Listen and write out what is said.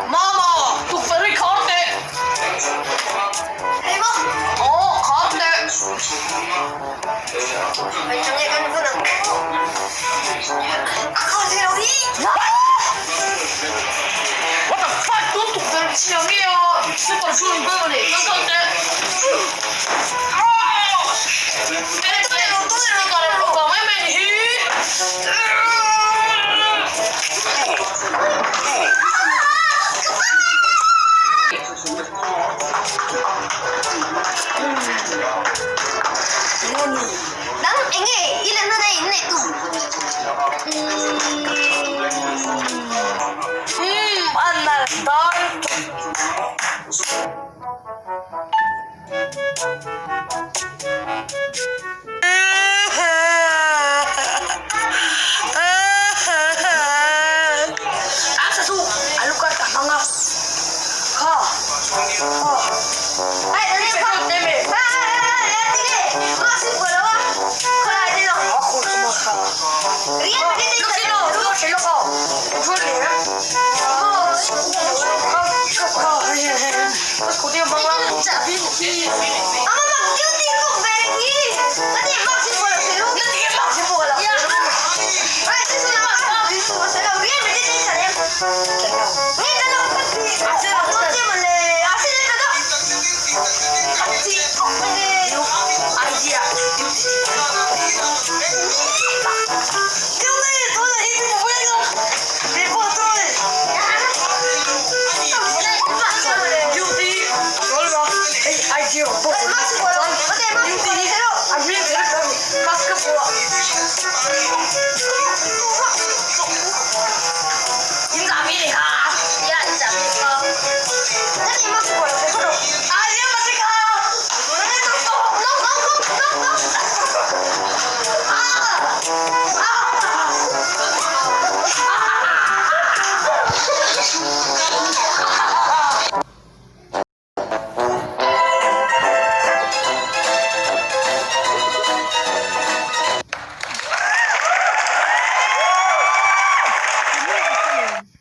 妈妈，都分考的。系么？哦，考的。佢仲要跟住能。啊！靠！这老弟。 What the fuck？都懂得抢的哦，是把出你哥的，刚刚的。啊！哎，对了，对了，搞了，搞妹妹你。能应该一两个在内度。嗯，按那当。哎，等你看，哎哎哎，这个马是过了哇，过来这种。阿妈妈，就你讲白去，那你马是过了谁喽？哎，这是马，我谁喽？你没这这啥的？你这个不是，我这么嘞，啊，现在这个，这那个。